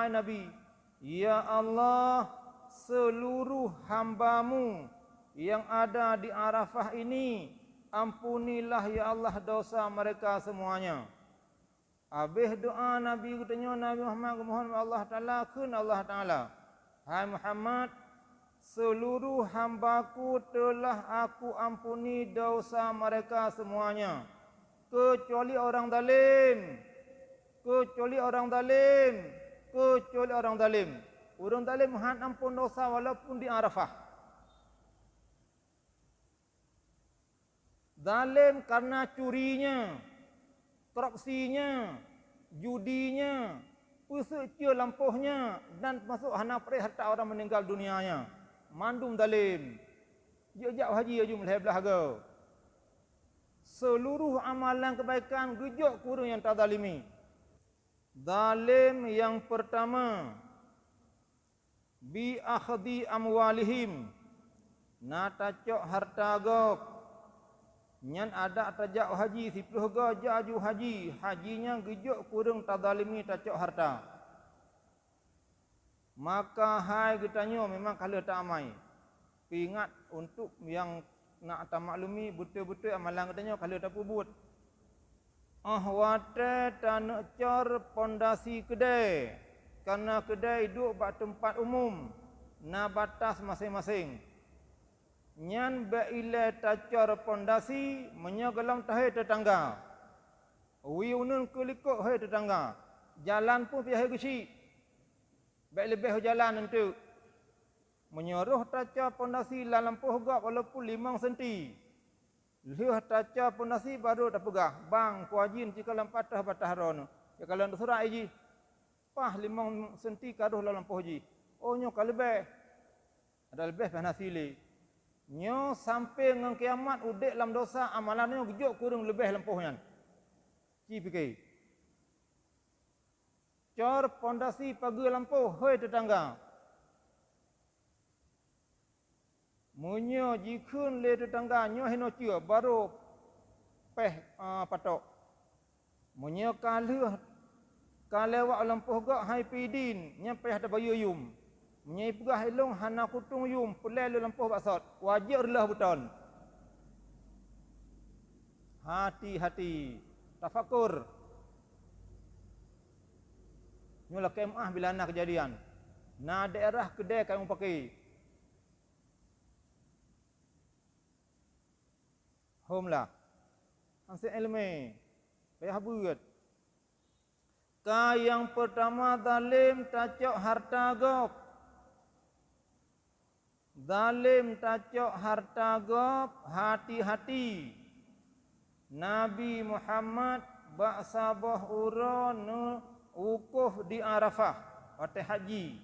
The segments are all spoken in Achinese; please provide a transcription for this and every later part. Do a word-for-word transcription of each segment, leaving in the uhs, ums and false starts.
Nabi, "Ya Allah, seluruh hamba-Mu yang ada di Arafah ini, ampunilah, ya Allah, dosa mereka semuanya." Habéh doa Nabi geutanyoe, Nabi Muhammad, geumohon bak Allah Taala, kheun Allah Taala, "Hai Muhammad, seluruh hamba-Ku telah Aku ampuni dosa mereka semuanya, kecuali orang zalim, kecuali orang zalim, kecuali orang zalim." Ureuëng zalim han ampôn dosa walaupun di Arafah. Zalim karena curinya, korupsinya, judinya, peuseucue lampôhnya, dan termasuk hana preh harta orang meninggal dunianya. Mandum zalim. Jeuet jak haji aju meulhèe blaih goe. Seluruh amalan kebaikan geujok keu ureuëng nyang tazalimi. Zalim nyang pertama, bi akhdhi amwalihim, na tacok harta gob. Nyan adak tajak haji, siplôh goe jak aju haji, haji nyan geujok keu ureuëng tazalimi tacok harta. Maka hai geutanyoe memang ka lheueh taamai. Peuingat untuk nyang nak tamaklumi beutôi-beutôi amalan geutanyoe ka lheueh tapeubuet. Óh watée taneuk cor pondasi keudée, kareuna keudée duek bak teumpat umum, na batas maséng-maséng. Nyan bék ilée tacor pondasi meunyoe gohlom tahé teutangga. Wie uneun keu likot hé teutangga, jalan pun piyôh hé geuchik. Bék leubeh u jalan eunteuk. Meunyoe roh tacor pondasi lam lampôh gob walaupun limong senti, lheueh tacor pondasi barô tapeugah, "Bang, kuajin cikalon patoh batah droeneuh, cikalon teusurak jih." Paih limong senti ka roh lam lampôh jih. Oh, nyoe ka leubeh. Adak leubeh pih hana sili. Nyoe sampoe ngon kiamat udeb lam dosa, amalan nyoe geujok keu ureuëng leubeh lampôh nyan. Ci pike. Cor pondasi pageue lampôh, hôi teutangga. Meunyoe jikheun lé teutangga nyoe hinoe ceue, barô péh, a, patok. Meunyoe ka lheueh ka lewat u lampôh gob hai pidin, nyan payah tabayeue yum. Meunyoe ipeugah ilôn hana kutueng yum, peureulée lôn lampôh bak sot, wajéb reuloh beuton. Hati-hati, tafakur. Nyoe lakée meuáh bila na keujadian. Na daerah keudée ka mupake. Hom lah. Hase iéleumé. Payah beuet. Ka nyang peurtama zalem tacok hareuta gob. Zalem tacok hareuta gob, hati-hati! Nabi Muhammad bak saboh uroe neuwukuf di Arafah watée haji.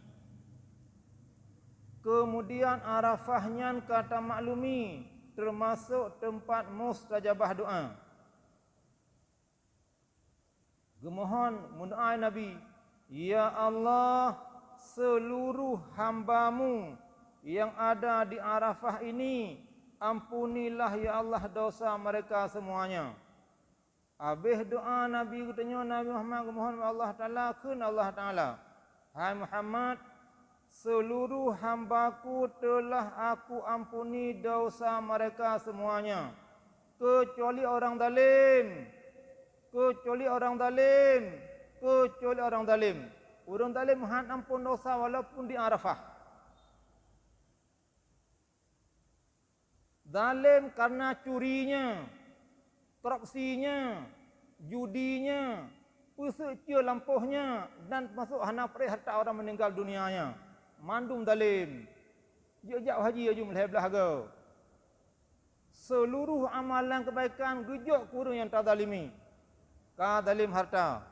Keumudian Arafah nyan ka tamaklumi, teumasok teumpat mustajabah doá. Geumohon meudoá Nabi, "Ya Allah, seuluroh hamba-Mu nyang ada di Arafah ini, ampunilah, ya Allah, dosa mereka semuanya." Habéh doá Nabi geutanyoe, Nabi Muhammad, geumohon bak Allah Taala, kheun Allah Taala, "Hai Muhammad, seuluroh hamba-Ku teulah Aku ampuni desya mereka seumuanya, keucuali ureuëng zalem, keucuali ureuëng zalem, keucuali ureuëng zalem." Ureuëng zalem han ampôn desya walaupun di Arafah. Zalem kareuna curinya, korupsinya, judinya, peuseucue lampôhnya, dan teumasok hana preh hareuta ureuëng meuninggai dunia nyan. Mandum zalem. Jeuet jak haji aju meulhée blaih goe. Seuluroh amalan keubaikan geujok keu ureuëng nyang tazalimi. Ka zalem hareuta.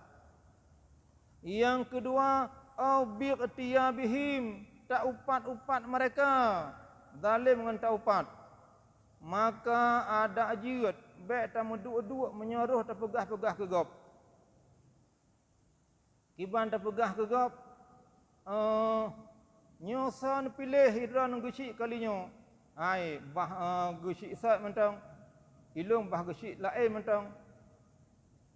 Nyang keudua, au biqtiyabihim, taupat-upat mereka, zalem ngon taupat. Maka adak jeuet, bék tameuduek-duek meunyoe roh tapeugah-peugah keu gob. Kiban tapeugah keu gob, "Eh, nyoe soe neupiléh droeneuh geuchik kali nyoe? Hai, bah, eh, geuchik sot mantong, ilôn bah geuchik laén mantong."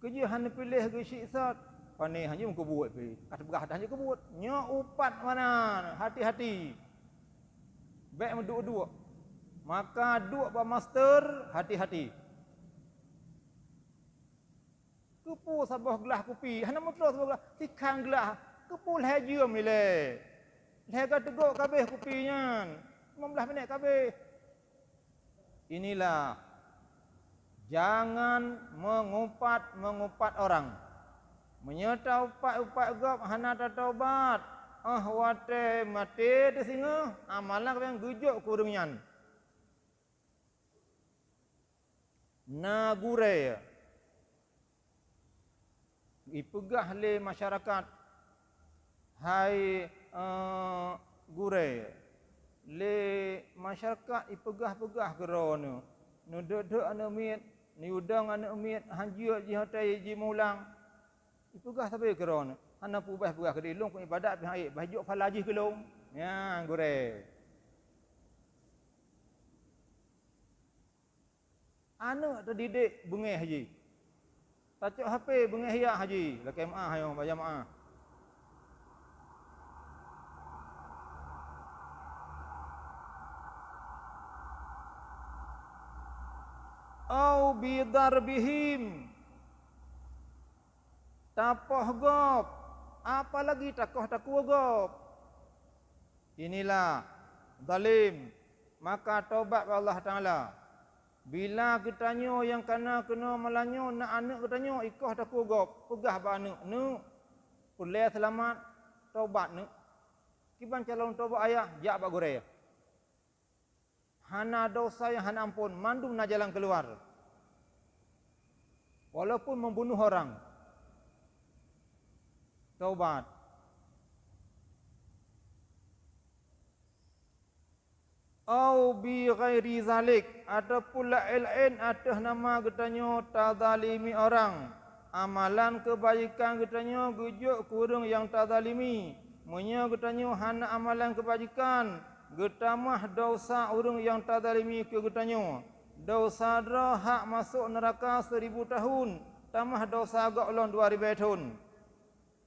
Keujeuet hana piléh geuchik sot, Pane hana meukeubut pih. Ka teupeugah dah hana keubut. Nyoe upat meunan, hati-hati. Bék meuduek-duek. Maka duek bak master, hati-hati. Keupeue saboh glah kupi, hana meutroh saboh glah, sikhan glah, keupeue lhée jeuem ilée. Lhée ka teugok ka abéh kupi nyan, limong blaih minét ka abéh. Inilah, jangan mengupat-mengupat orang. Meunyoe taupat-upat gob hana tatobat, óh watée maté teusingoh, amalan gobnyan geujok keu ureuëng nyan. Na gurée, ipeugah lé masyarakat, hai, eh, gurée, lé masyarakat ipeugah-peugah keu droeneuh, neudeuek-deuek aneuëk miet, neuyue dong aneuëk miet, hanjeuet jih watée jimulang. Ipeugah sabe keu droeneuh, hana peubah peugah keudeh, lôn keu ibadat pih hana ék, bah jok phala jih keu lôn. Nyan gurée. Aneuëk teudidik beungéh jih. Tacok H P beungéh yak jih, lakée meuáh nyoe bak jamaah. Au bidarbihim, tapoh gob, apalagi takoh takue gob. Inilah zalim, maka tobat bak Allah Taala. Bila geutanyoe nyang kana keunoe malam nyoe na aneuëk geutanyoe ikoh takue gob, peugah bak aneuëk, "Neuk, peureulée seulamat, tobat neuk." Kiban cara lôn tobat ayah, jak bak gurée. Hana desya nyang hana amphon, mandum na jalan keuluar. Walaupun membunuh orang, taubat. Au bi ghairi zalik, ataupun laén-laén ateueh nama geutanyoe tazalimi orang. Amalan keubajikan geutanyoe geujok keu ureuëng nyang tazalimi. Meunyoe geutanyoe hana amalan keubajikan, geutamah desya ureuëng nyang tazalimi keu geutanyoe. Desya droe hak masôk neuraka seuribu tahun, tamah desya gob lom dua ribée thon.